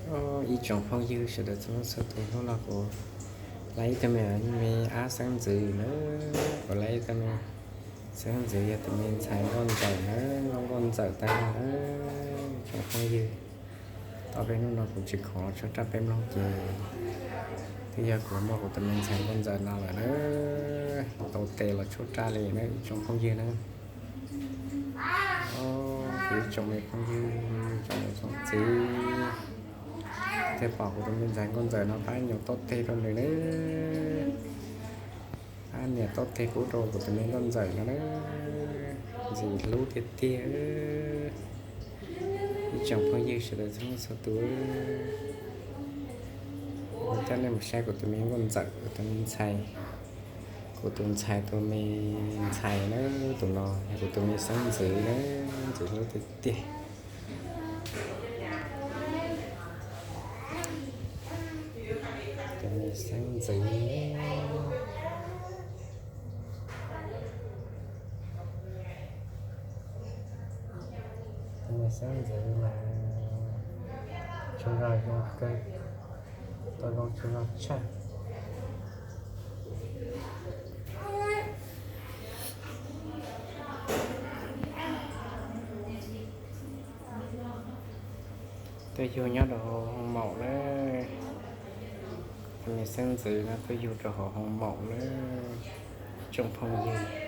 Ib tsoom phooj ywg sawv daws txhua leej txhua tus, hnub no kuv lab ib tug me, me ab xeeb ntxwv na, kuv lab ib tug me xeeb ntxwv yog tus me ntxhais nkauj ntxawm na, nkauj nkauj ntxawm tag na. Tsoom phooj ywg, tau peb hnub no kuv tsis khoom los tshuab raj peb mloog ces twb yog kuv muaj kuv tus me ntxhais nkauj ntxawm no lawm na, tau tes los tshuab raj li na ib tsoom phooj ywg na. Kuv ib tsoom me phooj ywg, tsoom niam tsoom txiv, thiaj pom kuv tus me ntxhais nkauj ntxawm no pab nyuam tob teg rau nws na. Pab niam tob teg pub rau kuv tus me nkauj ntxawm no na, ntxim hlub tiag tiag. Ib tsoom phooj ywg sawv daws txhua leej txhua tus, kuv coj nej mus saib kuv tus me nkauj ntxawm, kuv tus me ntxhais, kuv tus ntxhais tus me ntxhais na, tus no yog kuv tus me xeeb ntxwv na, ntxim hlub tiag tiag. Tus me xeeb ntxwv, tus me xeeb ntxwv mas tsaug zog zoo kawg, tau zoo tsaug zog tshaj. Tuaj yug nyob rau hauv hoo maum lawm. Tus me xeeb ntxwv no tuaj yug rau hauv hoo maum lawm, tsoom phooj ywg.